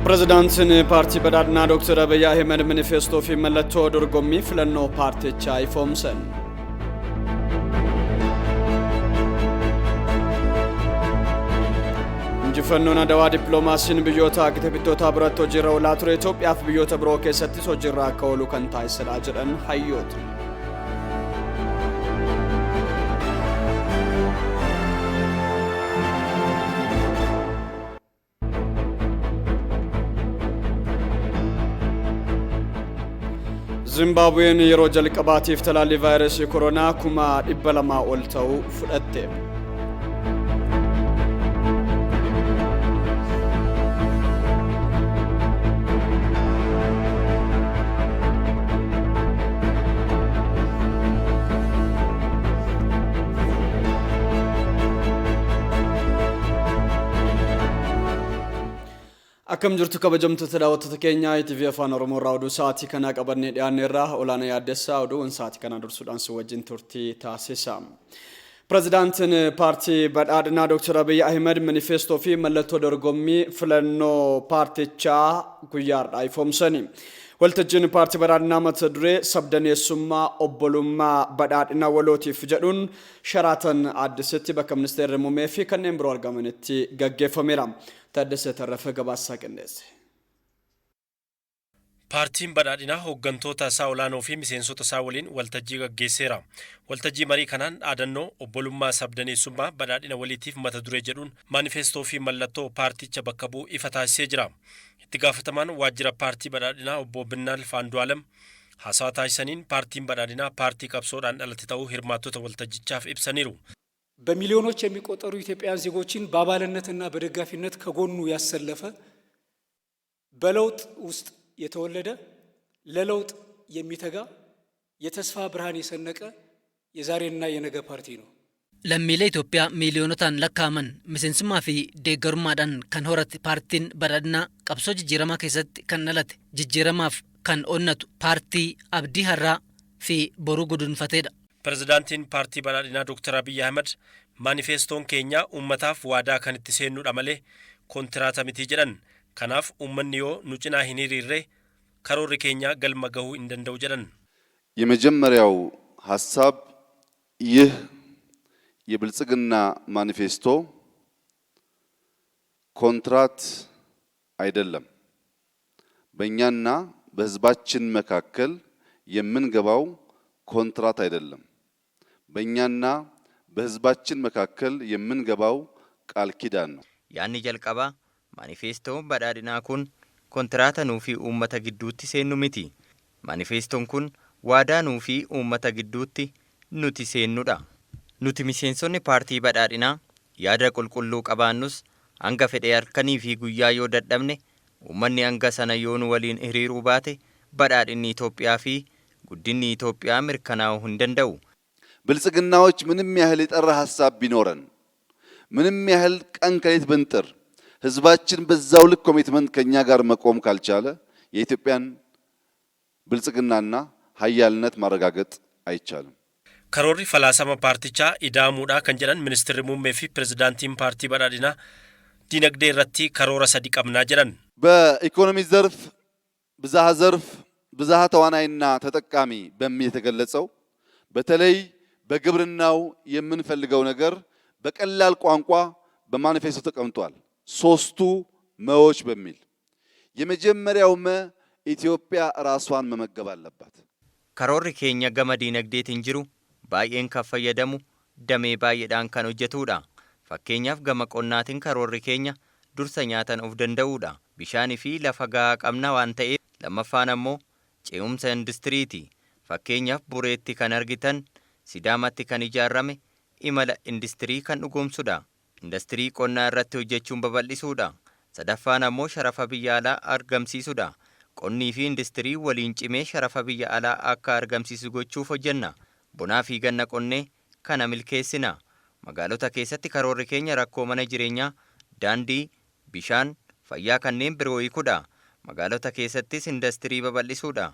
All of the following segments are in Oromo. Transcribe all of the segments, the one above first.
Pirezidaantiin paartii badhaadhinaa Dr. Abiy Ahmed manifeestoo fi mallattoo dorgommii filannoo paartichaa ifoomsan. Injifannoon Adawaa dippiloomaasiin biyyoota gita bittootaa biratti hojiirra oolaa ture Itoophiyaa fi biyyoota biroo keessattis hojiirra akka oolu kan taasisedha jedhan hayyootni. Zimbaabuween yeroo jalqabaatiif talaallii vaayirasii koronaa 200,000 ol ta'u fudhatte. Akkam jirtu kabajamtoota daawwattoota keenya ITV Afaan Oromoo irraa oduu sa'aatii kanaa qabannee dhiyaanne irraa olaanaa yaaddessaa oduuwwan sa'aatii kanaa dursuudhaan si wajjin turtii taasisa. Pirezidaantiin paartii badhaadhinaa Dr. Abiy Ahmed manifeestoo fi mallattoo dorgommii filannoo paartichaa guyyaa har'aa ifoomsani. Waltajjiin paartii badhaadhinaa mata duree sabdaneessummaa obbolummaa badhaadhina walootiif jedhuun Sheraatan Addisitti bakka ministeerri muummee fi kanneen biroo argamanitti gaggeeffameera. Taaddasee Tarrafee gabaasaa qindeesse. Paartiin Badhaadhinaa hooggantoota isaa olaanoo fi miseensota isaa waliin waltajjii gaggeesseera. Waltajjii marii kanaan dhaadannoo Obbolummaa Sabdaneessummaa Badhaadhina Waliitiif mata duree jedhuun maanifeestoo fi mallattoo paarticha bakka bu'u ifa taasisee jira. Itti gaafatamaan waajjira paartii Badhaadhinaa obbo Binnaalf Andu'aalem haasawa taasisaniin paartiin Badhaadhinaa paartii qabsoodhaan dhalate ta'uu hirmaattota waltajjichaaf ibsaniiru. በሚሊዮኖች የሚቆጠሩ ኢትዮጵያውያን ዜጎችን በአባልነትና በደጋፊነት ከጎኑ ያሰለፈ በለውጥ ውስጥ የተወለደ ለለውጥ የሚተጋ የተስፋ ብርሃን የሰነቀ የዛሬና የነገ ፓርቲ ነው። Lammiilee Itoophiyaa miiliyoonotaan lakkaa'aman miseensummaa fi deeggarummaadhaan kan horate paartiin badhaadhinaa qabsoo jijjiiramaa keessatti kan dhalate jijjiiramaaf kan onnatu paartii abdii har'aa fi boruu gudunfateedha. Pirezidaantiin paartii badhaadhinaa Dr. Abiy Ahmed maanifeestoon keenya uummataaf waadaa kan itti seennudha malee kontiraata miti jedhan. Kanaaf uummanni yoo nu cinaa hin hiriirre karoorri keenya galma gahuu hin danda'u jedhan. የመጀመሪያው ሀሳብ ይህ የብልጽግና ማኒፌስቶ ኮንትራት አይደለም። በእኛና በሕዝባችን መካከል የምንገባው ኮንትራት አይደለም። በእኛና በሕዝባችን መካከል የምንገባው ቃል ኪዳን ነው። Yaadni jalqabaa maanifeestoon badhaadhinaa kun kontiraata nuu fi uummata gidduutti seennu miti. Maanifeestoon kun waadaa nuu fi uummata gidduutti nuti seennudha. Nuti miseensonni paartii badhaadhinaa yaada qulqulluu qabaannus hanga fedhee halkanii fi guyyaa yoo dadhabne uummanni hanga sana yoo nu waliin hiriiruu baate badhaadhinni Itoophiyaa fi guddinni Itoophiyaa mirkanaa'uu hin danda'u. ብልጽግናዎች ምንም ያህል የጠራ ሀሳብ ቢኖረን ምንም ያህል ቀን ከሌት ብንጥር ህዝባችን በዛው ልክ ኮሚትመንት ከኛ ጋር መቆም ካልቻለ የኢትዮጵያን ብልጽግናና ሀያልነት ማረጋገጥ አይቻልም። Karoorri falaasama paartichaa ida'amuudha kan jedhan ministeerri muummee fi pirezidaantiin paartii badhaadhinaa dinagdee irratti karoora sadi qabnaa jedhan. በኢኮኖሚ ዘርፍ ብዝሃ ዘርፍ ብዝሃ ተዋናይና ተጠቃሚ በሚል የተገለጸው በተለይ በግብርናው የምንፈልገው ነገር በቀላል ቋንቋ በማኒፌስቶ ተቀምጧል። ሶስቱ መዎች በሚል የመጀመሪያው መ ኢትዮጵያ ራሷን መመገብ አለባት። Karoorri keenya gama diinagdeetiin jiru baay'een kan fayyadamu damee baay'eedhaan kan hojjetudha. Fakkeenyaaf gama qonnaatiin karoorri keenya dursa nyaatan of danda'uudha. Bishaanii fi lafa gahaa qabna waan ta'eef lammaffaan ammoo ce'umsa industiriiti. Fakkeenyaaf Bureetti kan argitan Sidaamatti kan ijaarame imala industirii kan dhugoomsudha. Industirii qonnaa irratti hojjechuun babal'isuudha. Sadaffaan ammoo sharafa biyya alaa argamsiisudha. Qonnii fi industirii waliin cimee sharafa biyya alaa akka argamsiisu gochuuf hojjenna. Bonaa fi ganna qonnee kana milkeessina. Magaalota keessatti karoorri keenya rakkoo mana jireenyaa, daandii, bishaan, fayyaa kanneen biroo hiikuudha. Magaalota keessattis industirii babal'isuudha.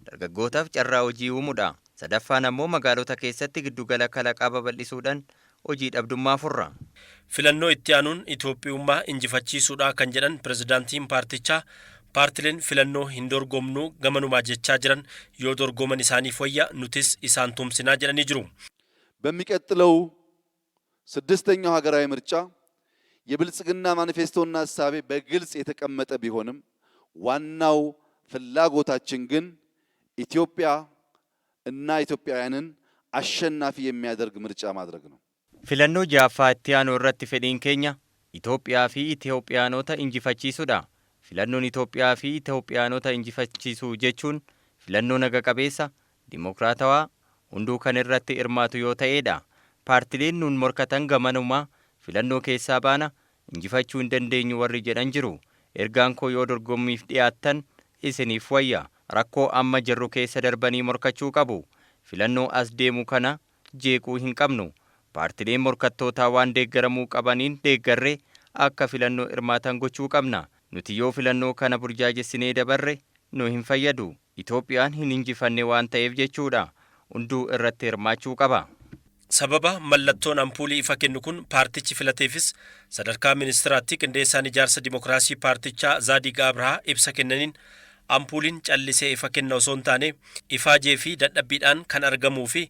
Dargaggootaaf carraa hojii uumuudha. Sadaffaan ammoo magaalota keessatti giddugala kalaqaa babal'isuudhaan Hojii dhabdummaa furra. Filannoo itti aanuun Itoophiyummaa injifachiisuudha kan jedhan pirezidaantiin paartichaa, paartileen filannoo hin dorgomnuu gamanumaa jechaa jiran yoo dorgoman isaaniif wayya, nutis isaan tumsinaa jedhanii jiru. በሚቀጥለው ስድስተኛው ሀገራዊ ምርጫ የብልጽግና ማኒፌስቶና እሳቤ በግልጽ የተቀመጠ ቢሆንም ዋናው ፍላጎታችን ግን ኢትዮጵያ እና ኢትዮጵያውያንን አሸናፊ የሚያደርግ ምርጫ ማድረግ ነው። Filannoo ja'affaa itti aanu irratti fedhiin keenya Itoophiyaa fi Itoophiyaanota injifachiisuudha. Filannoon Itoophiyaa fi Itoophiyaanota injifachiisuu jechuun filannoo naga qabeessa, dimokiraatawaa, hunduu kan irratti hirmaatu yoo ta'edha. Paartileen nuun morkatan gamanumaa filannoo keessaa baana, injifachuu hin dandeenyu warri jedhan jiru. Ergaan koo yoo dorgommiif dhiyaattan isiniif wayya. Rakkoo amma jirru keessa darbanii morkachuu qabu. Filannoo as deemu kana jeequu hin qabnu. Paartileen morkattootaa waan deeggaramuu qabaniin deeggarree akka filannoo hirmaatan gochuu qabna. Nuti yoo filannoo kana burjaajessinee dabarre nu hin fayyadu. Itoophiyaan hin injifanne waan ta'eef jechuudha. Hunduu irratti hirmaachuu qaba. Sababa mallattoon ampuulii ifa kennu kun paartichi filateefis sadarkaa ministiraatti qindeessaan ijaarsa dimokiraasii paartichaa Zaadiq Abrahaa ibsa kennaniin, ampuuliin callisee ifa kenna osoo hin taane ifaajee fi dadhabbiidhaan kan argamuu fi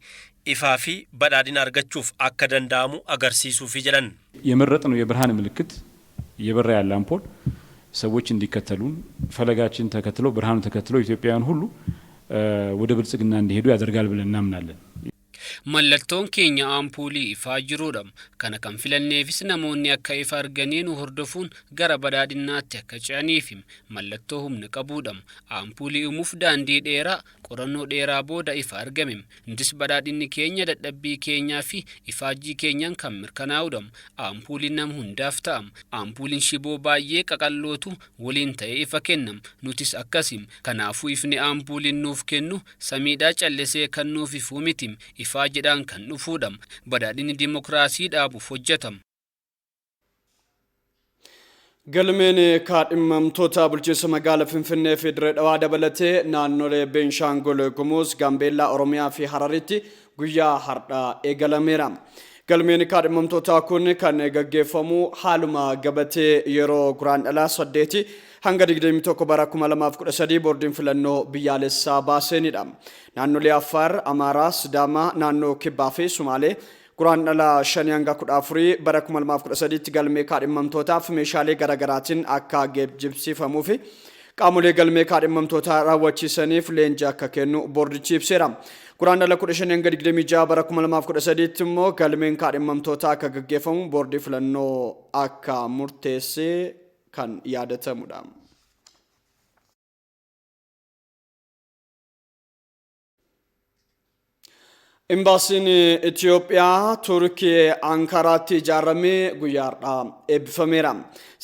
ifaa fi badhaadhina argachuuf akka danda'amu agarsiisuufi jedhan. የመረጥነው የብርሃን ምልክት እየበራ ያለ አምፖል ሰዎች እንዲከተሉን ፈለጋችን ተከትለው ብርሃኑ ተከትለው ኢትዮጵያውያን ሁሉ ወደ ብልጽግና እንዲሄዱ ያደርጋል ብለን እናምናለን። Mallattoon keenya ampuulii ifaa jiruudha. Kana kan filanneefis namoonni akka ifa arganii nu hordofuun gara badhaadhinaatti akka ce'aniif mallattoo humna qabuudha. Ampuulii uumuuf daandii dheeraa, qorannoo dheeraa booda ifa argame. Nutis badhaadhinni keenya dadhabbii keenyaa fi ifaajjii keenyaan kan mirkanaa'udha. Ampuuliin nama hundaaf ta'a. Ampuuliin shiboo baay'ee qaqallootu waliin ta'ee ifa kenna. Nutis akkasi. Kanaafuu ifni ampuuliin nuuf kennu samiidhaa callisee kan nuuf ifuu miti. Ifaajiidhaan kan dhufuudha. Badhaadhinni dimokiraasii dhaabuuf hojjetama. Galmeen kaadhimamtoota bulchiinsa magaalaa Finfinnee fi Dirree Dhawaa dabalatee naannolee Beenshaangul Gumuz, Gaambeellaa, Oromiyaa fi Hararitti guyyaa har'aa eegalameera. Galmeen kaadhimamtootaa kun kan gaggeeffamu haaluma gabatee yeroo Guraandhala 8 hanga 21 bara 2013 boordiin filannoo biyyaalessaa baaseenidha. Naannolee Affaar, Amaaraa, Sidaamaa, naannoo Kibbaa fi Sumaalee Guraandhala 5 hanga 14 bara 2013tti galmee kaadhimamtootaaf meeshaalee garaagaraatiin akka geejjibsiifamuu fi qaamolee galmee kaadhimamtootaa raawwachiisaniif leenjii akka kennu boordichi ibseera. Guraandhala 15 hanga 26 bara 2013tti immoo galmeen kaadhimamtootaa akka gaggeeffamu boordii filannoo akka murteesse kan yaadatamudha. Imbaasiin Itoophiyaa Turkii Ankaraatti ijaaramee guyyaa har'aa eebbifameera.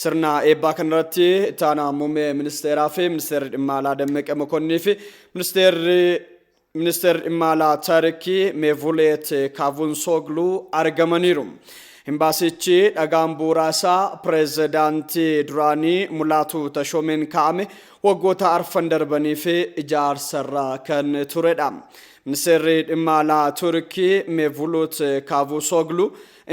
Sirna eebbaa kanarratti itti aanaa muummee ministeeraa fi ministeerri dhimma alaa Dammaqee Mokonninii fi ministeerri dhimma alaa Turkii Meevuleet Kaavuunsogluu argamaniiru. Imbaasichi dhagaan bu'uuraa isaa pireezidaantii duraanii Mulaatu Tashoomeen kaa'ame waggoota arfan darbanii fi ijaarsarra kan turedha. Ministeerri dhimma alaa Turkii Meevulut Kaavusooglu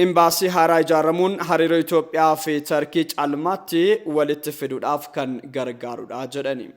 imbaasii haaraa ijaaramuun hariiroo Itoophiyaa fi Turkii caalmaatti walitti fiduudhaaf kan gargaarudha jedhani.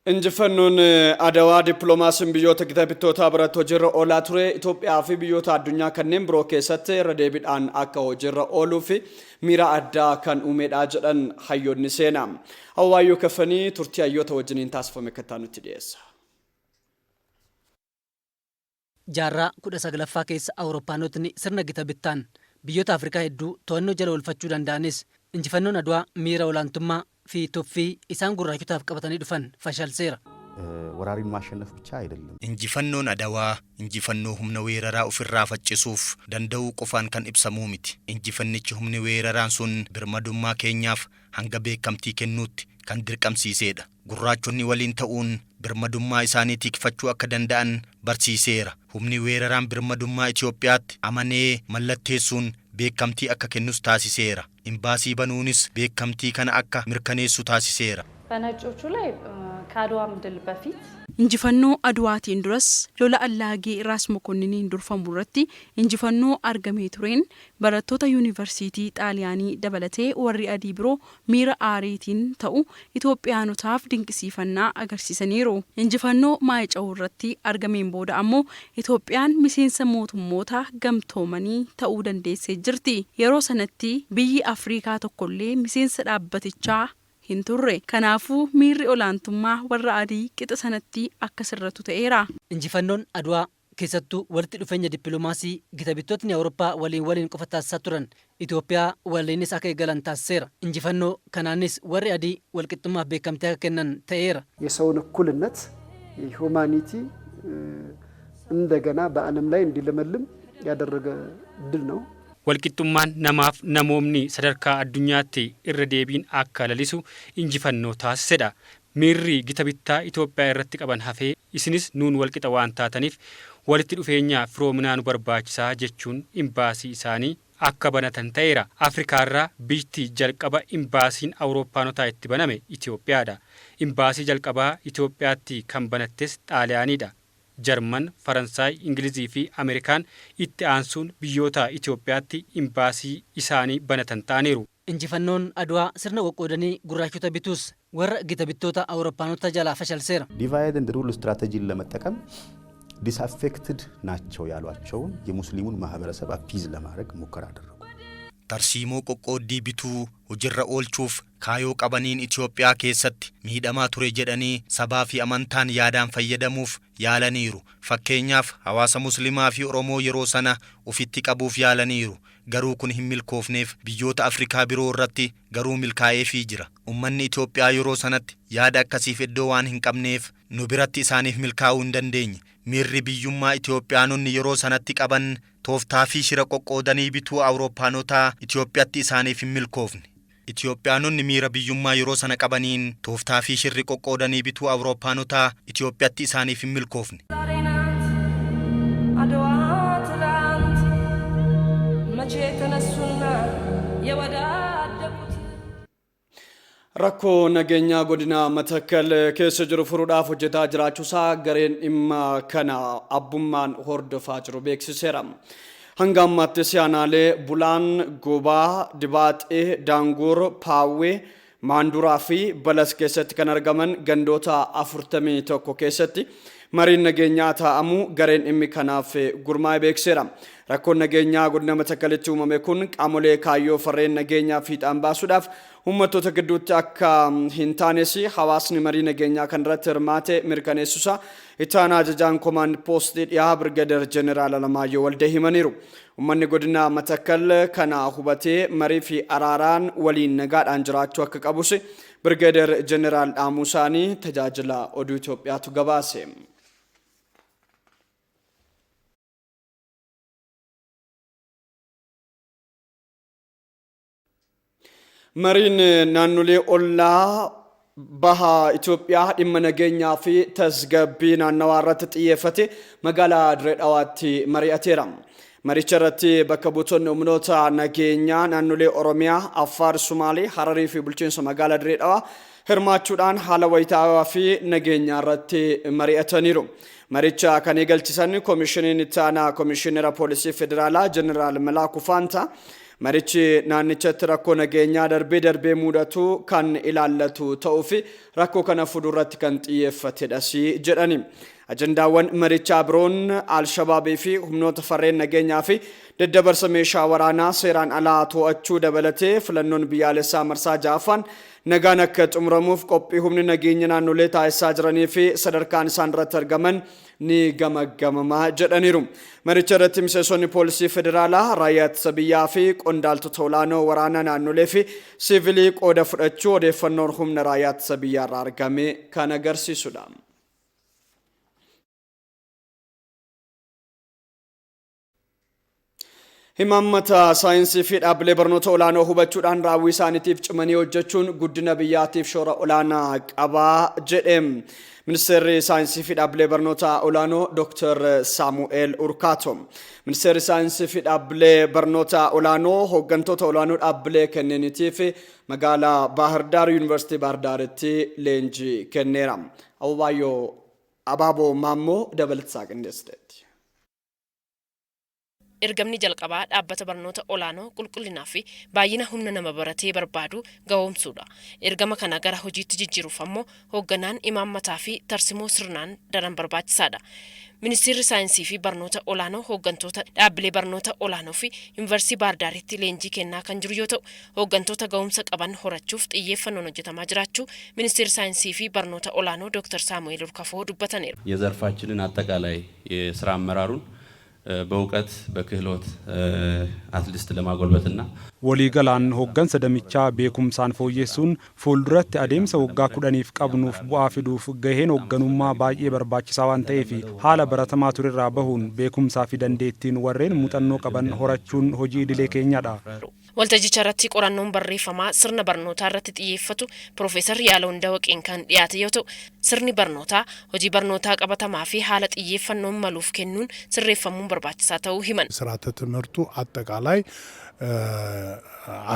Injifannoon Adawaa dippiloomaasiin biyyoota gita bittootaa biratti hojiirra oolaa ture Itoophiyaa fi biyyoota addunyaa kanneen biroo keessatti irra deebiidhaan akka hojiirra ooluu fi miira addaa kan uumedha jedhan hayyoonni seenaa. Hawaayyoo Kafanii turtii hayyoota wajjiniin taasifame akka nutti dhiyeessa. Jaarraa 19ffaa keessa Awurooppaanotni sirna gita bittaan biyyoota Afrikaa hedduu to'annoo jala oolfachuu danda'anis, Injifannoon Adwaa miira olaantummaa fi tuffii isaan gurraachotaaf qabatanii dhufan fashalseera. ወራሪን ማሸነፍ ብቻ አይደለም። Injifannoon Adawaa injifannoo humna weeraraa ofirraa faccisuuf danda'uu qofaan kan ibsamuu miti. Injifannichi humni weeraraan sun birmadummaa keenyaaf hanga beekamtii kennuutti kan dirqamsiisedha. Gurraachonni waliin ta'uun birmadummaa isaanii tikfachuu akka danda'an barsiiseera. Humni weeraraan birmadummaa Itoophiyaatti amanee mallatteessuun beekamtii akka kennus taasiseera. Imbaasii banuunis beekamtii kana akka mirkaneessu taasiseera. በነጮቹ ላይ ከአድዋም ድል በፊት Injifannoo Adwaatiin duras lola Allaagee Raas Mokonniiniin durfamu irratti injifannoo argamee tureen barattoota yuunivarsiitii Xaaliyaanii dabalatee warri adii biroo miira aariitiin ta'u Itoophiyaanotaaf dinqisiifannaa agarsiisaniiru. Injifannoo Maayica'uu irratti argameen booda ammoo Itoophiyaan miseensa mootummoota gamtoomanii ta'uu dandeessee jirti. Yeroo sanatti biyyi Afrikaa tokkollee miseensa dhaabbatichaa hin turre. Kanaafuu miirri olaantummaa warra adii qixa sanatti akka sirratu ta'eera. Injifannoon Adwaa keessattuu walitti dhufeenya dippiloomaasii gita bittootni Awurooppaa waliin waliin qofa taasisaa turan Itoophiyaa waliinis akka eegalan taasiseera. Injifannoo kanaanis warri adii walqixxummaaf beekamtii akka kennan ta'eera. የሰውን እኩልነት የ humanity እንደገና በዓለም ላይ እንዲለመልም ያደረገ ድል ነው። Walqixxummaan namaaf namoomni sadarkaa addunyaatti irra deebiin akka lalisu injifannoo taasisedha. Miirri gita bittaa Itoophiyaa irratti qaban hafee isinis nuun walqixa waan taataniif walitti dhufeenya firoominaa nu barbaachisaa jechuun imbaasii isaanii akka banatan ta'eera. Afrikaarraa biyyi jalqaba imbaasiin Awurooppaanotaa itti baname Itoophiyaadha. Imbaasii jalqabaa Itoophiyaatti kan banattes Xaaliyaaniidha. Jarman, Faransaay, Ingilizii fi Ameerikaan itti aansuun biyyoota Itoophiyaatti imbaasii isaanii banatan ta'aniiru. Injifannoon Adwaa sirna qoqqoodanii gurraachota bituus warra gita bittoota Awurooppaanota jalaa fashalseera. Divide and rule strategy ን ለመጠቀም disaffected ናቸው ያሏቸውን የሙስሊሙን ማህበረሰብ appease ለማድረግ ሙከራ አደረጉ። Tarsiimoo qoqqooddii bituu hojiirra oolchuuf kaayoo qabaniin Itoophiyaa keessatti miidhamaa ture jedhanii sabaa fi amantaan yaadaan fayyadamuuf yaalaniiru. Fakkeenyaaf, hawaasa Muslimaa fi Oromoo yeroo sana ofitti qabuuf yaalaniiru. Garuu kun hin milkoofneef. Biyyoota Afrikaa biroo irratti garuu milkaa'eefii jira. Ummanni Itoophiyaa yeroo sanatti yaada akkasiif iddoo waan hin qabneef nu biratti isaaniif milkaa'uu hin dandeenye. Miirri biyyummaa Itoophiyaanonni yeroo sanatti qaban tooftaa fi shira qoqqoodanii bituu Awurooppaanotaa Itoophiyaatti isaaniif hin milkoofne. Itoophiyaanonni miira biyyummaa yeroo sana qabaniin tooftaa fi shirri qoqqoodanii bituu Awurooppaanotaa Itoophiyaatti isaaniif hin milkoofne. ዛሬ ናት አድዋ ትላንት መቼ ተነሱና የወዳደቁት Rakkoo nageenyaa godina Matakkal keessa jiru furuudhaaf hojjetaa jiraachuusaa gareen dhimma kana abbummaan hordofaa jiru beeksiseera. Hanga ammaattis aanaalee Bulaan, Gobaa, Dibaaxee, Daanguur, Paawwee, Maanduraa fi Balas keessatti kan argaman gandoota 41 keessatti mariin nageenyaa taa'amu gareen dhimmi kanaaf gurmaa'e beeksiseera. Rakkoon nageenyaa godina Matakkalitti uumame kun qaamolee kaayyoo farreen nageenyaa fiixaan baasuudhaaf uummattoota gidduutti akka hin taanes hawaasni marii nageenyaa kanarratti hirmaate mirkaneessuusaa itti aanaa ajajaan koomaand poostii dhiyaa Birgadeer Jeneraal Alamaayyoo Waldee himaniiru. Uummanni godina Matakkal kana hubatee marii fi araaraan waliin nagaadhaan jiraachuu akka qabus Birgadeer Jeneraal dhaamuu isaanii tajaajila oduu Itoophiyaatu gabaase. Mariin naannolee ollaa baha Itoophiyaa dhimma nageenyaa fi tasgabbii naannawaa irratti xiyyeeffate magaalaa Dirree Dhawaatti mari'ateera. Maricha irratti bakka buutonni humnoota nageenyaa naannolee Oromiyaa, Affaar, Sumaalee, Hararii fi bulchiinsa magaalaa Dirree Dhawaa hirmaachuudhaan haala wayitaawaa fi nageenyaa irratti mari'ataniiru. Maricha kan eegalchisan Koomishiniin Itti Aanaa Koomishinera Poolisii Federaalaa Jeneraal Malaakuu Faantaa, marichi naannichatti rakkoo nageenyaa darbee darbee mudatu kan ilaallatu ta'uu fi rakkoo kana fuulduratti kan xiyyeeffatedhas jedhani. Ajandaawwan marichaa biroon Alshabaabii fi humnoota farreen nageenyaa fi daddabarsa meeshaa waraanaa seeraan alaa to'achuu dabalatee filannoon biyyaalessaa marsaa ja'affaan nagaan akka xumuramuuf qophii humni nageenya naannolee taasisaa jiranii fi sadarkaan isaan irratti argaman ni gamaggamamaa jedhaniiru. Maricha irratti miseensonni poolisii federaalaa, raayyaa ittisa biyyaa fi qondaaltota olaanoo waraanaa naannolee fi siivilii qooda fudhachuu odeeffannoon humna raayyaa ittisa biyyaa irraa argame kan agarsiisudha. Imaammata saayinsii fi dhaabbilee barnoota olaanoo hubachuudhaan raawwii isaaniitiif cimanii hojjechuun guddina biyyaatiif shoora olaanaa qabaa jedhe. Ministeerri saayinsii fi dhaabbilee barnoota olaanoo Dr. Saamu'eel Urkaato. Ministeerri saayinsii fi dhaabbilee barnoota olaanoo hooggantoota olaanoo dhaabbilee kenneeniitiif magaalaa Baahirdaar Yuunivarsiitii Baahirdaaritti leenjii kenneera. Ababaayyoo Abaaboo Maammoo dabalatasaa qindeessiteetti. Ergamni jalqabaa dhaabbata barnoota olaanoo qulqullinaa fi baay'ina humna nama baratee barbaadu gahoomsuudha. Ergama kana gara hojiitti jijjiiruuf ammoo hoogganaan imaammataa fi tarsimoo sirnaan daran barbaachisaadha. Ministeerri saayinsii fi barnoota olaanoo hooggantoota dhaabbilee barnoota olaanoo fi yuunivarsiitii Baahirdaaritti leenjii kennaa kan jiru yoo ta'u, hooggantoota gahumsa qaban horachuuf xiyyeeffannoon hojjetamaa jiraachuu ministeerri saayinsii fi barnoota olaanoo Dr. Saamu'eel Urkafoo dubbataniiru. የዘርፋችንን አጠቃላይ የስራ አመራሩን በእውቀት በክህሎት አትሊስት ለማጎልበትና Waliigalaan hooggansa damichaa beekumsaan fooyyessuun fuulduratti adeemsa waggaa 10f qabnuuf bu'aa fiduuf gaheen hoogganummaa baay'ee barbaachisaa waan ta'eef haala baratamaa turerraa bahuun beekumsaa fi dandeettiin warreen muuxannoo qaban horachuun hojii idilee keenyadha. Waltajjicha irratti qorannoon barreeffamaa sirna barnootaa irratti xiyyeeffatu Piroofeesar Yaalaw Dawaqeen kan dhiyaate yoo ta'u, sirni barnootaa hojii barnootaa qabatamaa fi haala xiyyeeffannoon maluuf kennuun sirreeffamuun barbaachisaa ta'uu himan. ስርዓተ ትምህርቱ አጠቃላይ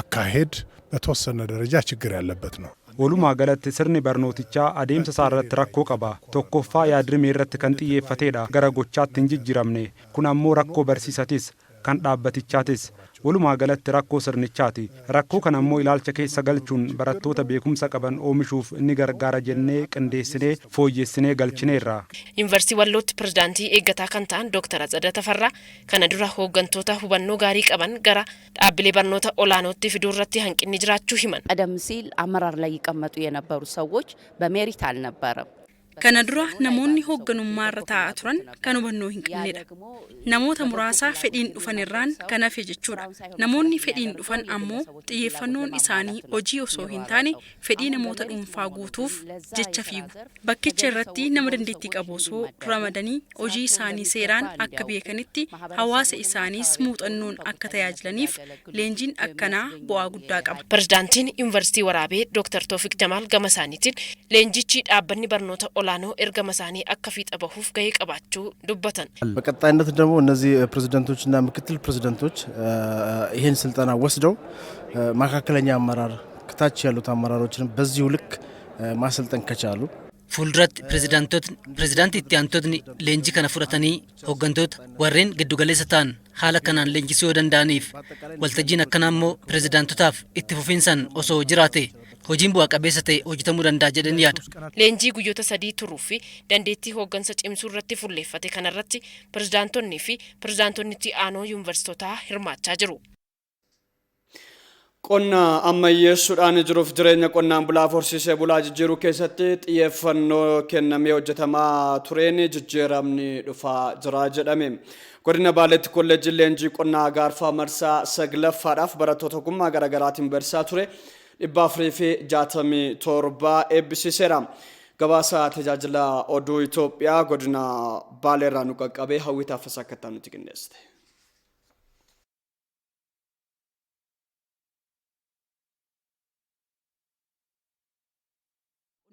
አካሄድ በተወሰነ ደረጃ ችግር ያለበት ነው። Walumaa galatti sirni barnootichaa adeemsa isaa irratti rakkoo qaba. Tokkoffaa yaadrimee irratti kan xiyyeeffatedha. Gara gochaatti hin jijjiiramne. Kun ammoo rakkoo barsiisatis kan dhaabbatichaatis. Walumaa galatti rakkoo sirnichaati. Rakkoo kana ammoo ilaalcha keessa galchuun barattoota beekumsa qaban oomishuuf ni gargaara jennee qindeessinee fooyyessinee galchineerra. Yuunivarsiitii Wallootti pirezidaantii eeggataa kan ta'an Dr. Atsada Tafarraa kana dura hooggantoota hubannoo gaarii qaban gara dhaabbilee barnoota olaanootti fiduu irratti hanqinni jiraachuu himan. ቀደም ሲል አመራር ላይ ይቀመጡ የነበሩ ሰዎች በሜሪት አልነበረም። Kana dura namoonni hoogganummaa irra taa'aa turan kan hubannoo hin qabnedha. Namoota muraasa fedhiin dhufan irraan kan hafe jechuudha. Namoonni fedhiin dhufan ammoo xiyyeeffannoon isaanii hojii osoo hin taane fedhii namoota dhuunfaa guutuuf jecha fiigu. Bakkicha irratti nama dandeettii qabu osoo ramadanii hojii isaanii seeraan akka beekanitti hawaasa isaaniis muuxannoon akka tajaajilaniif leenjiin akkanaa bu'aa guddaa qaba. Pirezidaantiin Yuunivarsiitii Waraabee Dr. Toofiq Jamaal gama isaaniitiin leenjichi dhaabbanni barnoota olaanoo ergama isaanii akka fiixa bahuuf gahee qabaachuu dubbatan. በቀጣይነት ደግሞ እነዚህ ፕሬዝዳንቶችና ምክትል ፕሬዝዳንቶች ይህን ስልጠና ወስደው መካከለኛ አመራር ከታች ያሉት አመራሮችንም በዚሁ ልክ ማሰልጠን ከቻሉ Fuulduratti pirezidaantii itti aantotni leenjii kana fudhatanii hooggantoota warreen giddugaleessa ta'an haala kanaan leenjisuu yoo danda'aniif waltajjiin akkanaa immoo pirezidaantotaaf itti fufiinsaan osoo jiraate hojiin bu'a qabeessa ta'e hojjetamuu danda'a jedheen yaada. Leenjii guyyoota 3 turuu fi dandeettii hooggansa cimsuu irratti fuulleeffate kanarratti pirezidaantonnii fi pirezidaantonni itti aanoo yuunivarsiitotaa hirmaachaa jiru. Qonna ammayyeessuudhaan jiruuf jireenya qonnaan bulaa horsiisee bulaa jijjiiruu keessatti xiyyeeffannoo kennamee hojjetamaa tureen jijjiiramni dhufaa jira jedhame. Godina Baaleetti kolleejjiin leenjii qonnaa Agaarfaa marsaa 9ffaadhaaf barattoota ogummaa garaagaraatiin barsiisaa ture 467 eebbisiiseera. Gabaasa tajaajila oduu Itoophiyaa godina Baaleerraa nu qaqqabee Hawwii Taaffasaa akka nutti qindeessite.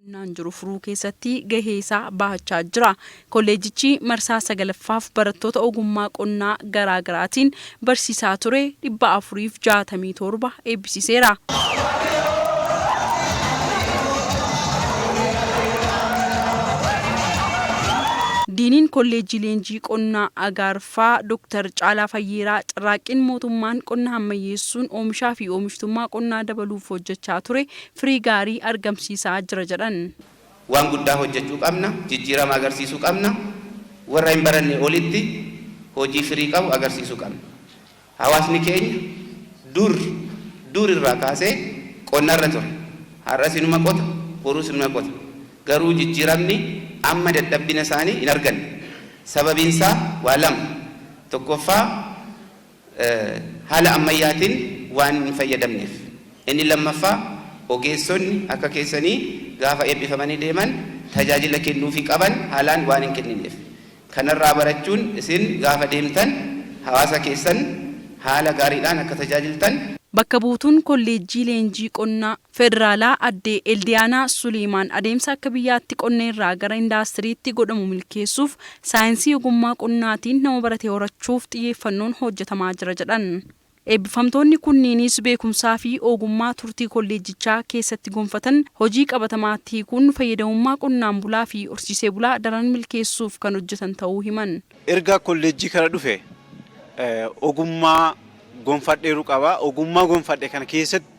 Qonnaan jiru furuu keessatti gahee isaa bahachaa jira. Kolleejichi marsaa 9ffaaf barattoota ogummaa qonnaa garaagaraatiin barsiisaa ture 467 eebbisiiseera. Diiniin kolleejjii leenjii qonnaa Agaarfaa Dr. Caalaa Fayyeeraa carraaqqiin mootummaan qonna ammayyeessuun oomishaa fi oomishtummaa qonnaa dabaluuf hojjechaa ture firii gaarii argamsiisaa jira jedhan. Waan guddaa hojjechuu qabna, jijjiirama agarsiisuu qabna. warra hin baranne olitti hojii firii qabu agarsiisuu qabna. Hawaasni keenya dur dur irraa kaasee qonnarra ture. Har'as inuma qota, borus inuma qota. Garuu jijjiiramni amma dadhabbina isaanii hin arganne. Sababiinsaa waa lama. Tokkoffaa haala ammayyaatiin waan hin fayyadamneef. Inni lammaffaa ogeessonni akka keessanii gaafa eebbifamanii deeman tajaajila kennuufii qaban haalaan waan hin kennineef. Kanarraa barachuun isin gaafa deemtan hawaasa keessan haala gaariidhaan akka tajaajiltan. Bakka buutuun Kolleejjii Leenjii Qonnaa Federaalaa Addee Eldiyaanaa Suleemaan adeemsa akka biyyaatti qonna irraa gara indaastiriitti godhamu milkeessuuf saayinsii ogummaa qonnaatiin nama barate horachuuf xiyyeeffannoon hojjetamaa jira jedhan. Eebbifamtoonni kunniinis beekumsaa fi ogummaa turtii kolleejjichaa keessatti gonfatan hojii qabatamaatti hiikuun fayyadamummaa qonnaan bulaa fi horsiisee bulaa daran milkeessuuf kan hojjetan ta'uu himan. Erga kolleejjii kana dhufe ogummaa gonfadheeru qaba. Ogummaa gonfadhe kana keessatti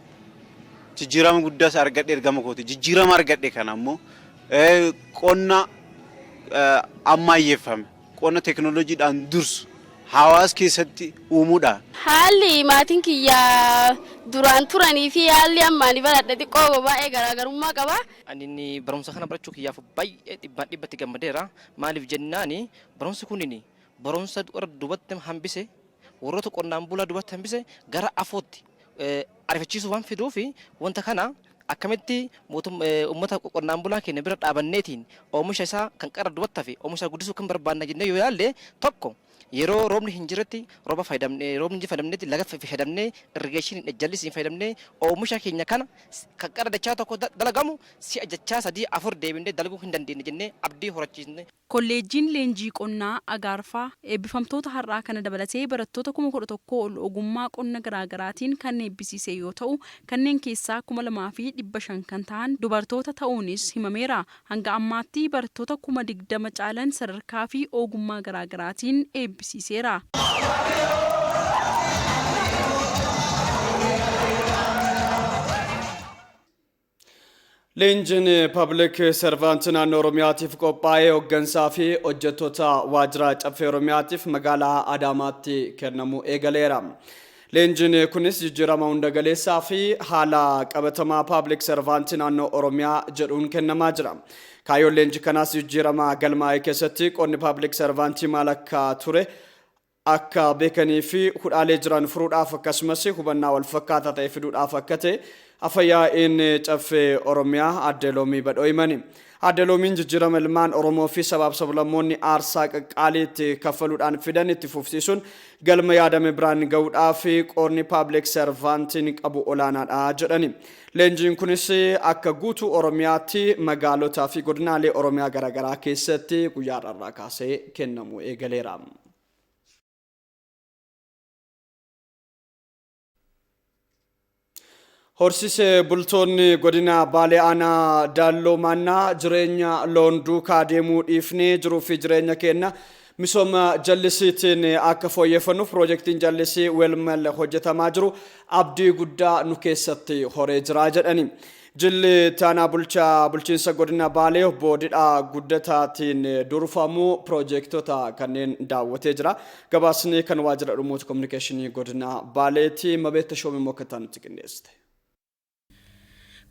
jijjiirama guddaas argadhe ergama kooti. Jijjiirama argadhe kana ammoo qonna ammayyeeffame, qonna teekinooloojiidhaan dursu hawaasa keessatti uumuudha. Haalli maatiin kiyya duraan turanii fi haalli amma ani baradhe xiqqoo baay'ee garaagarummaa qaba. Ani inni barumsa kana barachuu kiyyaaf baay'ee dhibbaan dhibbatti gammadeera. Maaliif jennaani, barumsi kunini barumsa warra duubatti hambise, warroota qonnaan bulaa duubatti hambise gara afootti ariifachiisuu waan fiduufi, wanta kana akkamitti uummata qonnaan bulaa keenya bira dhaabanneetiin oomisha isaa kan qara duubatti hafe oomisha guddisuu kan barbaanna jennee yoo ilaalle, tokko yeroo roobni hin jirretti rooba fayyadamnee, roobni hin fayyadamnetti laga fayyadamnee, irrigation jallisiin fayyadamnee, oomisha keenya kana kan qara dachaa tokko dalagamu si'a jechaa sadii afur deebinee dalaguu hin dandeenye jennee abdii horachiisne. Kolleejjiin Leenjii Qonnaa Agaarfaa eebbifamtoota har'aa kana dabalatee barattoota 11,000 ol ogummaa qonna garaagaraatiin kan eebbisiise yoo ta'u, kanneen keessaa 2,500 kan ta'an dubartoota ta'uunis himameera. Hanga ammaatti barattoota 20,000 caalan sadarkaa fi ogummaa garaagaraatiin eebbisiiseera. Leenjiin Public Servant naannoo Oromiyaatiif qophaa'ee hooggansaa fi hojjettoota waajjira Caffee Oromiyaatiif magaalaa Adaamaatti kennamuu eegaleera. Leenjiin kunis jijjiirama hunda galeessaa fi haala qabatamaa Public Servant naannoo Oromiyaa jedhuun kennamaa jira. Kaayyoon leenjii kanaas jijjiirama galmaa'e keessatti qonni Public Servant maal akka ture akka beekanii fi hudhaalee jiran furuudhaaf, akkasumas hubannaa wal fakkaataa ta'e fiduudhaaf akka ta'e Afyaa'iin Caffee Oromiyaa Aadde Loomii Badhoo himani. Aadde Loomiin jijjiirama ilmaan Oromoo fi sabaaf sablammoonni aarsaa qaqqaalii itti kaffaluudhaan fidan itti fufsiisuun galma yaadame biraan gahuudhaaf qoodni Public Servantiin qabu olaanaadha jedhani. Leenjiin kunis akka guutuu Oromiyaatti magaalotaa fi godinaalee Oromiyaa garaagaraa keessatti guyyaa har'arraa kaasee kennamuu eegaleera. Horsiisee bultoonni godina Baalee aanaa Daalloo Maannaa jireenya loon duukaa deemuu dhiifnee jiruu fi jireenya keenya misooma jallisiitiin akka fooyyeffannuuf piroojeektiin jallisii Weelmal hojjetamaa jiru abdii guddaa nu keessatti horee jira jedhani. Jilli itti aanaa bulchaa bulchiinsa godina Baalee obbo Didhaa Guddataatiin durfamu piroojeektota kanneen daawwatee jira. Gabaasni kan waajjira dhimmoota kominikeeshinii godina Baaleeti. Mabeet Tashoom immoo akka nutti qindeessite.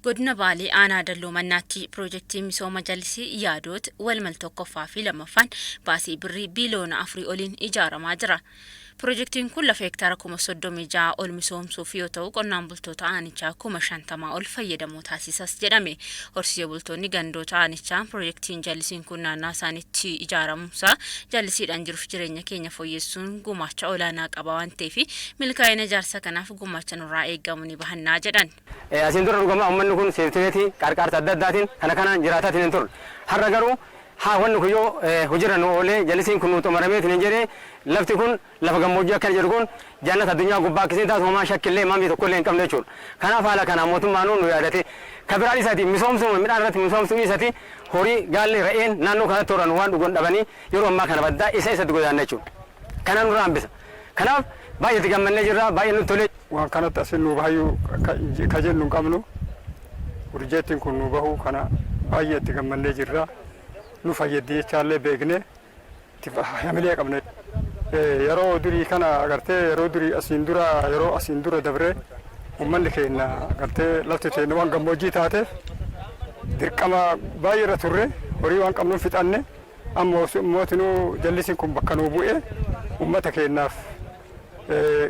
Godina Baalee aanaa Dalloo Mannaatti piroojeektiin misooma jallisii Yaadoot Walmal tokkoffaa fi lammaffaan baasii birrii biiliyoona 4 oliin ijaaramaa jira. Piroojeektiin kun lafa hektaara 36,000 ol misoomsuuf yoo ta'u, qonnaan bultoota aanichaa 50,000 ol fayyadamoo taasisas jedhame. Horsiisee bultoonni gandoota aanichaa piroojeektiin jallisiin kun naannaa isaaniitti ijaaramuusaa jallisiidhaan jiruuf jireenya keenya fooyyessuun gumaacha olaanaa qaba waan ta'eef, milkaa'ina ijaarsa kanaaf gumaacha nurraa eegamu ni bahannaa jedhan. Asiin dura dhugamaa uummanni kun seeftineetii qarqaarsa adda addaatiin kana kanaan jiraataatiin hin turre. Har'a garuu haa wanni kun yoo hojiirra nu oolee, jallisiin kun nu xumurameetiin hin jedhee, lafti kun lafa gammoojjii akkana jedhu kun jannata addunyaa gubbaa akkasiin taatu homaa shakkillee mamii tokkollee hin qabne jechuudha. Kanaaf haala kanaan mootummaan nu yaadate ka biraan isaati misoomsuma midhaan irratti misoomsuu isaati, horii gaalli re'een naannoo kanatti horan waan dhugan dhabanii yeroo ammaa kana baddaa isa isatti godaanna jechuudha. Kana nurraa hambisa. Kanaaf baay'ee itti gammannee jirra, baay'ee nutti tolee. Waan kanatti asin nu bahayyuu ka jennu hin qabnu. Piroojeektiin kun nu bahuu kana baay'ee itti gammannee jirra. Nu fayyaddi jechaallee beekne. Itti hamilee qabna. Yeroo durii kana agartee yeroo durii asiin dura yeroo asiin dura dabree uummanni keenya agartee lafti teenya waan gammoojjii taateef dirqama baay'ee irra turre, horii waan qabnuun fixanne. Amma mootinuu jallisiin kun bakka nuu bu'ee uummata keenyaaf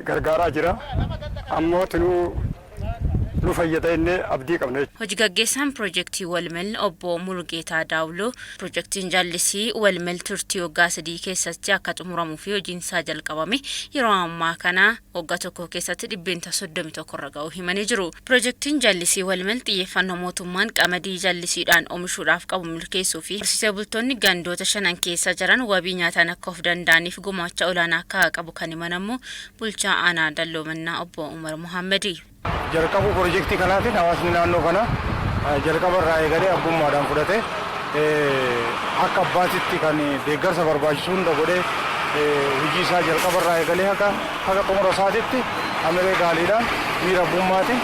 gargaaraa jira. Ammootinuu nu fayyada jennee abdii qabna. Hojii gaggeessaan piroojeektii Walmel obbo Mulugeetaa Daawuloo piroojeektiin jallisii Walmel turtii waggaa 3 keessatti akka xumuramuu fi hojiin isaa jalqabame yeroo ammaa kana waggaa tokko keessatti 31% irra ga'uu himanii jiru. Piroojeektiin jallisii Walmel xiyyeeffannoo mootummaan qamadii jallisiidhaan oomishuudhaaf qabu milkeessuu fi horsiisee bultoonni gandoota shanan keessa jiran wabii nyaataan akka of danda'aniif gumaacha olaanaa akka qabu kan himan ammoo bulchaa aanaa Dalloomannaa obbo Umar Muhammadi. Jalqabuu piroojeektii kanaatiin hawaasni naannoo kana jalqaba irraa eegalee abbummaadhaan fudhate akka abbaatitti kan deeggarsa barbaachisu hunda godhee hojii isaa jalqaba irraa eegalee haga xumura isaatitti hamilee gaariidhaan miira abbummaatiin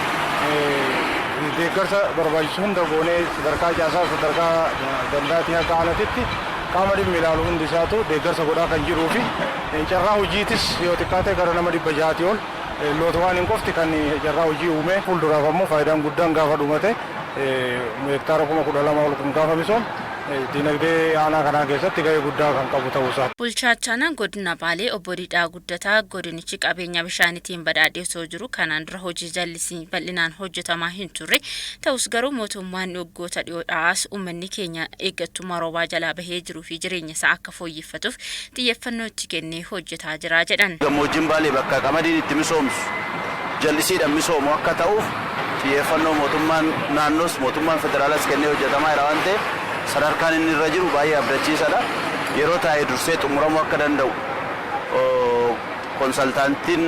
deeggarsa barbaachisu hunda goonee sadarkaa caasaa sadarkaa dandaatii haga aanaatitti qaama dhimmi ilaalu hundi isaatu deeggarsa godhaa kan jiruu fi carraa hojiitis yoo xiqqaate gara nama 600 ol lootuwaan hin qofti kan carraa hojii uume. Fuulduraaf ammoo faayidaan guddaan gaafa dhumate hektaara 12,000 ol kun gaafa misoom dinagdee aanaa kanaa keessatti gahee guddaa kan qabu ta'uu isaa. Bulchaa Aanaa godina Baalee obbo Didhaa Guddataa godinichi qabeenya bishaaniitiin badhaadhee osoo jiru kanaan dura hojii jallisii bal'inaan hojjetamaa hin turre, ta'us garuu mootummaan waggoota dhiyoodhaas uummanni keenya eeggattummaa roobaa jalaa bahee jiruu fi jireenya isaa akka fooyyeffatuuf xiyyeeffannoo itti kennee hojjetaa jira jedhan. Gammoojjiin Baalee bakka qamadiin itti misoomsu jallisiidhaan misoomu akka ta'uuf xiyyeeffannoo mootummaan naannoos mootummaan federaalas kennee hojjetamaa jira waan ta'eef sadarkaan inni irra jiru baay'ee abdachiisaadha. Yeroo taa'ee dursee xumuramuu akka danda'u konsaltaantiin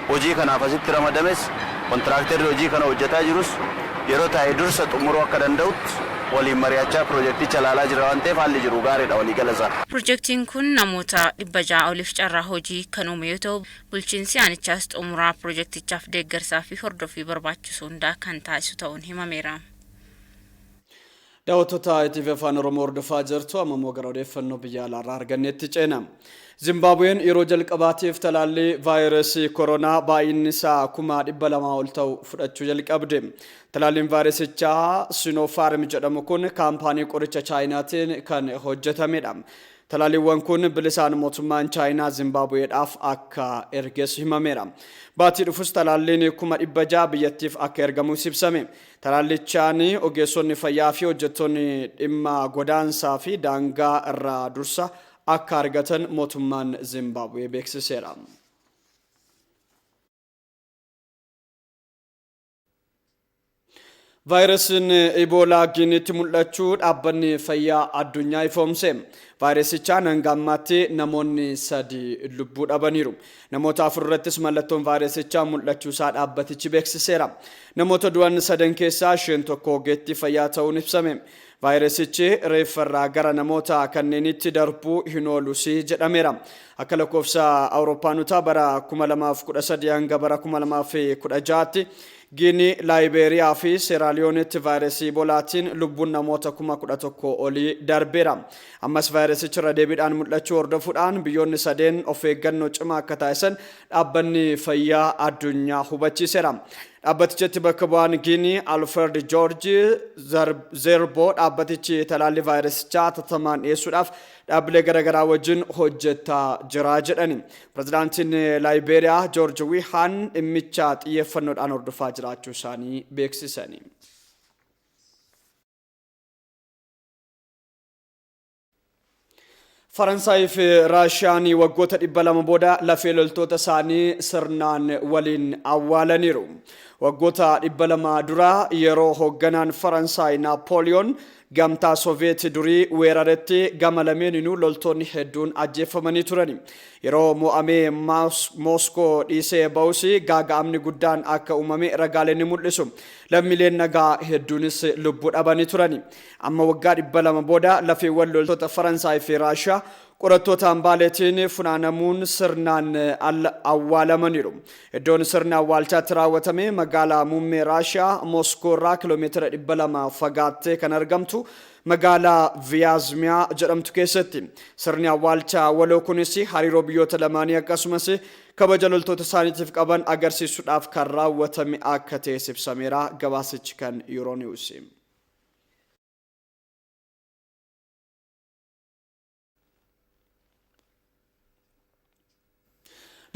hojii kanaaf asitti ramadames kontiraaktarri hojii kana hojjetaa jirus yeroo taa'ee dursa xumuruu akka danda'utti waliin mari'achaa piroojeekticha ilaalaa jira waan ta'eef haalli jiru gaariidha walii galasaa. Piroojeektiin kun namoota 600 oliif carraa hojii kan uume yoo ta'u bulchiinsi aanichaas xumuraa piroojeektichaaf deeggarsaa fi hordoffii barbaachisu hundaa kan taasisu ta'uun himameera. Daawwattoota ITV Afaan Oromoo hordofaa jirtu, amma immoo gara odeeffannoo biyya alaarraa arganneetti ceena. Zimbaabuween yeroo jalqabaatiif talaallii vaayirasii koronaa baay'inni isaa 200,000 ol ta'u fudhachuu jalqabde. Talaalliin vaayirasichaa Sinoofaarm jedhamu kun kaampaanii qoricha Chaayinaatiin kan hojjetamedha. Talaalliiwwan kun bilisaan mootummaan Chaayinaa Zimbaabuweedhaaf akka erges himameera. Baatii dhufus talaalliin 600,000 biyyattiif akka ergamus ibsame. Talaallichaan ogeessonni fayyaa fi hojjettoonni dhimma godaansaa fi daangaa irraa dursa akka argatan mootummaan Zimbaabuwee beeksiseera. Vaayirasiin Iboolaa Giiniitti mul'achuu dhaabbanni fayyaa addunyaa ifoomse. Vaayirasichaan hanga ammaatti namoonni 3 lubbuu dhabaniiru. Namoota 4 irrattis mallattoon vaayirasichaa mul'achuu isaa dhaabbatichi beeksiseera. Namoota du'an 3 keessaa isheen tokko ogeettii fayyaa ta'uun ibsame. Vaayirasichi reeffarraa gara namoota kanneenitti darbuu hin oolus jedhameera. Akka lakkoofsa Awurooppaanotaa bara 2013 hanga bara 2016tti Giinii, Laayibeeriyaa fi Seeraaliyoonitti vaayirasii Iboolaatiin lubbuun namoota 11,000 olii darbeera. Ammas vaayirasichi irra deebiidhaan mul'achuu hordofuudhaan biyyoonni sadeen of eeggannoo cimaa akka taasisan dhaabbanni fayyaa addunyaa hubachiiseera. Dhaabbatichatti bakka bu'aan Giinii Alfred Joorji Zerboo dhaabbatichi talaallii vaayirasichaa hatattamaan dhiyeessuudhaaf dhaabbilee garaagaraa wajjin hojjetaa jira jedhani. Pirezidaantiin Laayibeeriyaa Joorji Wihaan dhimmicha xiyyeeffannoodhaan hordofaa jiraachuu isaanii beeksisani. Faransaayii fi Raashiyaan waggoota 200 booda lafee loltoota isaanii sirnaan waliin awwaalaniiru. Waggoota 200 dura yeroo hoogganaan Faransaay Naapooliyoon gamtaa Sooviyeet durii weeraretti gama lameeninuu loltoonni hedduun ajjeefamanii turani. Yeroo mo'amee Mooskoo dhiisee ba'us gaaga'amni guddaan akka uumame ragaaleen ni mul'isu. Lammiileen nagaa hedduunis lubbuu dhabanii turani. Amma waggaa 200 booda lafeewwan loltoota Faransaay fi Raashiyaa Qorattoota hambaaleetiin funaanamuun sirnaan awwaalamaniiru. Iddoon sirna awwaalchaatti raawwatame magaalaa muummee Raashiyaa Moskoo irraa kiiloomeetira 200 fagaattee kan argamtu magaalaa Viyaazmiyaa jedhamtu keessatti. Sirni awwaalchaa waloo kunis hariiroo biyyoota lamaanii akkasumas kabaja loltoota isaaniitiif qaban agarsiisuudhaaf kan raawwatame akka ta'es ibsameera. Gabaasichi kan Euronews.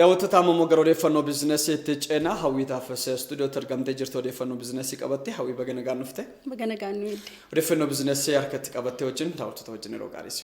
Daawwattoota, ammoo gara odeeffannoo biizinesiitti ceena. Hawwii Taaffasee istuudiyootti argamtee jirtu, odeeffannoo biizinesii qabatte. Hawwii, baga nagaan dhufte. Baga nagaan nu eegde. Odeeffannoo biizinesii harkatti qabattee wajjin daawwattoota wajjin yeroo gaarii.